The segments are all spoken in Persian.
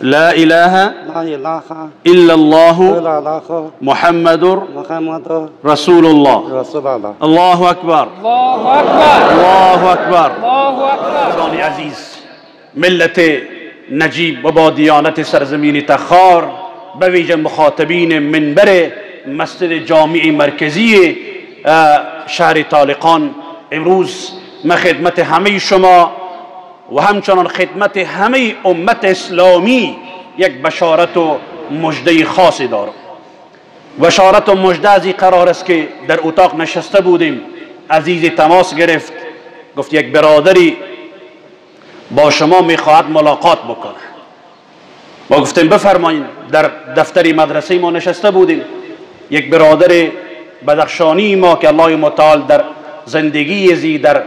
لا اله الا الله محمد رسول الله. الله اکبر، الله اکبر، الله اکبر، الله اکبر. عزیز، ملت نجیب و با دیانت سرزمین تخار، به ویژه مخاطبین منبر مسجد جامع مرکزی شهر طالقان، امروز من خدمت همه شما و همچنان خدمت همه امت اسلامی یک بشارت و مژده خاصی دارم. بشارت و مژده از این قرار است که در اتاق نشسته بودیم، عزیز تماس گرفت، گفت یک برادری با شما میخواهد ملاقات بکنه. ما گفتیم بفرمایید. در دفتر مدرسه ما نشسته بودیم، یک برادر بدخشانی ما که الله متعال در زندگی زی، در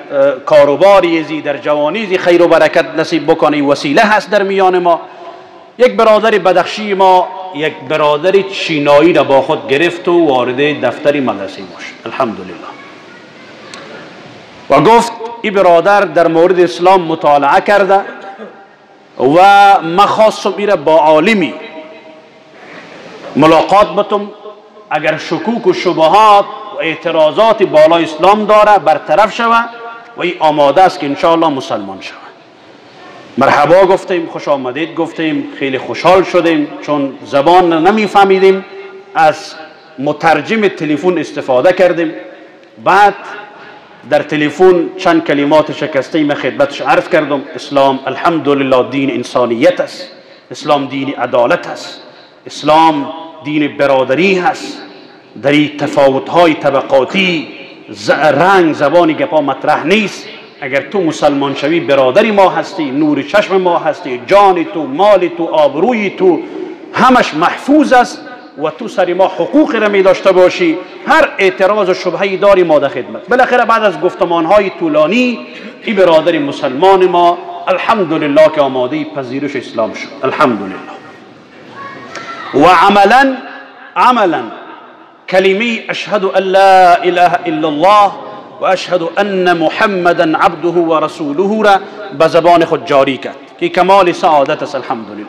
کاروبار زی، در جوانی زی خیر و برکت نصیب بکنه، وسیله هست در میان ما. یک برادر بدخشی ما یک برادر چینایی را با خود گرفت و وارد دفتر مدرسه ما شد، الحمدلله. و گفت این برادر در مورد اسلام مطالعه کرده و ما خواستم ایره با عالمی ملاقات بتم، اگر شکوک و شبهات و اعتراضات بالای اسلام داره برطرف شوه و این آماده است که انشاءالله مسلمان شوه. مرحبا گفتیم، خوش آمدید گفتیم، خیلی خوشحال شدیم چون زبان نمیفهمیدیم، از مترجم تلفن استفاده کردیم. بعد در تلفن چند کلمات شکسته من خدمتش عرض کردم. اسلام الحمدلله دین انسانیت است، اسلام دین عدالت است، اسلام دین برادری هست، در این تفاوت‌های طبقاتی، رنگ، زبانی گپا مطرح نیست. اگر تو مسلمان شوی برادری ما هستی، نور چشم ما هستی، جان تو، مال تو، آبروی تو همش محفوظ است و تو سر ما حقوق را می داشته باشی. هر اعتراض و شبهه‌ای داری ما در خدمت. بالاخره بعد از گفتمان‌های طولانی این برادر مسلمان ما الحمدلله که آماده پذیرش اسلام شد، الحمدلله. و عملا کلمه اشهد ان لا اله الا الله و اشهد ان محمدا عبده و رسوله را به زبان خود جاری کرد که کمال سعادت است، الحمدلله.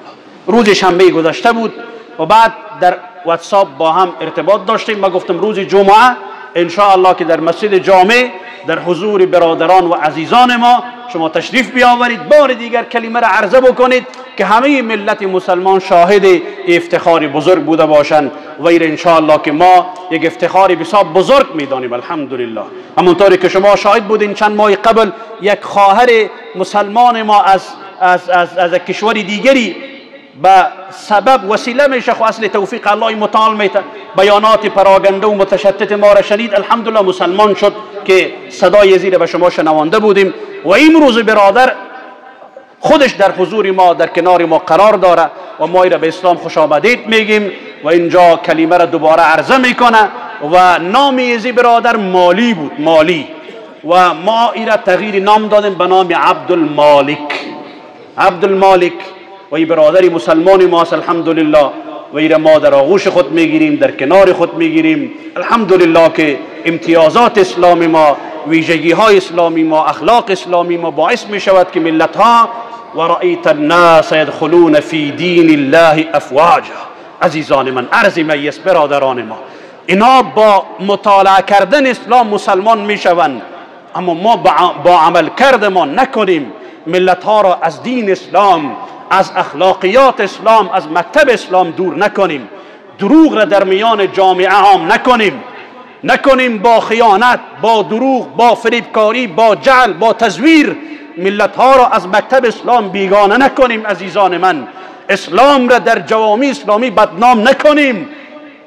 روز شنبه گذشته بود و بعد در واتساپ با هم ارتباط داشتیم. ما گفتم روز جمعه ان شاء الله که در مسجد جامع در حضور برادران و عزیزان ما شما تشریف بیاورید، بار دیگر کلمه را عرضه بکنید که همه ملت مسلمان شاهد افتخار بزرگ بوده باشند و ایر ان شاء الله که ما یک افتخار بسیار بزرگ میدانیم، الحمدلله. همونطوری که شما شاهد بودین چند ماه قبل یک خواهر مسلمان ما از از از از کشور دیگری به سبب وسیله میشه، خو اصل توفیق الله متعال میته، بیانات پراگنده و متشتت ما را شنید، الحمدلله مسلمان شد که صدای زیر به شما شنوانده بودیم. و امروز برادر خودش در حضور ما، در کنار ما قرار داره و ما را به اسلام خوش آمدید میگیم و اینجا کلمه را دوباره عرضه میکنه. و نام ازی برادر مالی بود، مالی، و ما ایرا تغییر نام دادیم به نام عبدالمالک، عبدالمالک. و این برادر مسلمان ماست الحمدلله و ایرا ما در آغوش خود میگیریم، در کنار خود میگیریم، الحمدلله که امتیازات اسلام ما، ویژگی های اسلامی ما، اخلاق اسلامی ما باعث می شود که ملت ها و رأیت الناس یدخلون فی دین الله افواجا. عزیزان من، عرض من است برادران ما، اینا با مطالعه کردن اسلام مسلمان می شوند، اما ما با عمل کرد ما نکنیم ملت ها را از دین اسلام، از اخلاقیات اسلام، از مکتب اسلام دور نکنیم، دروغ را در میان جامعه عام نکنیم، با خیانت، با دروغ، با فریبکاری، با جعل، با تزویر ملت ها را از مکتب اسلام بیگانه نکنیم. عزیزان من، اسلام را در جوامع اسلامی بدنام نکنیم.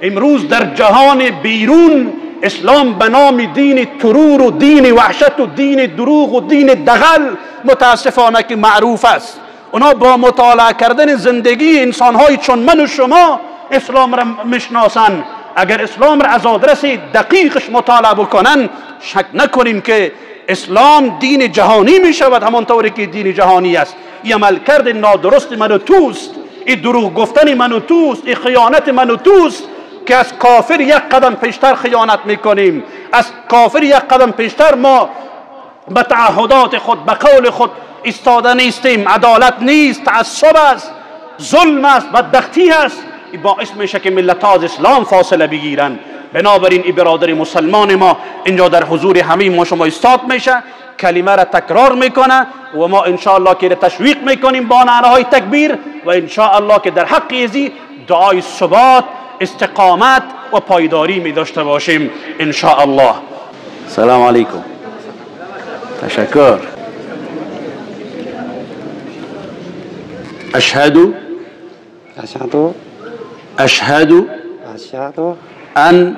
امروز در جهان بیرون اسلام به نام دین ترور و دین وحشت و دین دروغ و دین دغل متاسفانه که معروف است. اونا با مطالعه کردن زندگی انسانهای چون من و شما اسلام را میشناسن. اگر اسلام را از آدرس دقیقش مطالعه بکنن، شک نکنیم که اسلام دین جهانی می شود، همانطوری که دین جهانی است. این عملکرد نادرست من و توست، این دروغ گفتن من و توست، این خیانت من و توست که از کافر یک قدم پیشتر خیانت میکنیم، از کافر یک قدم پیشتر ما به تعهدات خود، به قول خود ایستاده نیستیم. عدالت نیست، تعصب است. ظلم است، بدبختی است. این باعث میشه که ملت ها از اسلام فاصله بگیرن. بنابراین این برادر مسلمان ما اینجا در حضور همه ما شما استاد میشه، کلمه را تکرار میکنه و ما انشاءالله که تشویق میکنیم با نعره های تکبیر و انشاءالله که در حق ازی دعای ثبات، استقامت و پایداری می داشته باشیم انشاءالله. سلام علیکم. تشکر. اشهد اشهد اشهد ان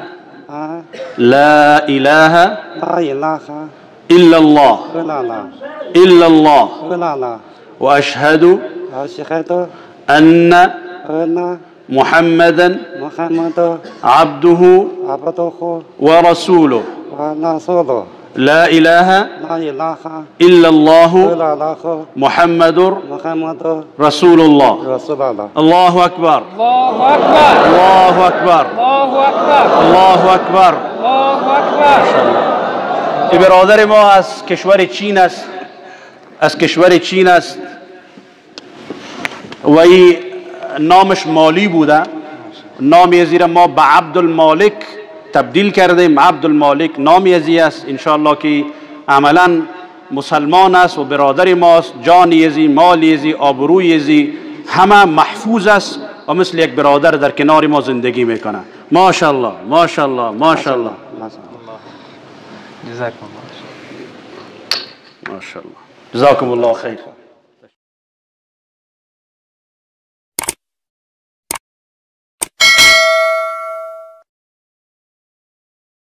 لا اله الا الله الا الله واشهد ان محمدا عبده ورسوله لا اله الا الله محمد رسول الله. الله اکبر، الله اکبر، الله اکبر، الله اکبر. برادر ما از کشور چین است، از کشور چین است و ای نامش مالی بوده. نام زیر ما به عبدالمالک تبدیل کردیم. عبدالمالک نام ازی است. انشاءالله که عملا مسلمان است و برادر ماست. جان ازی، مال ازی، آبروی ازی همه محفوظ است و مثل یک برادر در کنار ما زندگی میکنه. ماشاءالله، ماشاءالله، ماشاءالله، جزاکم الله، ماشاءالله، جزاکم الله خیر.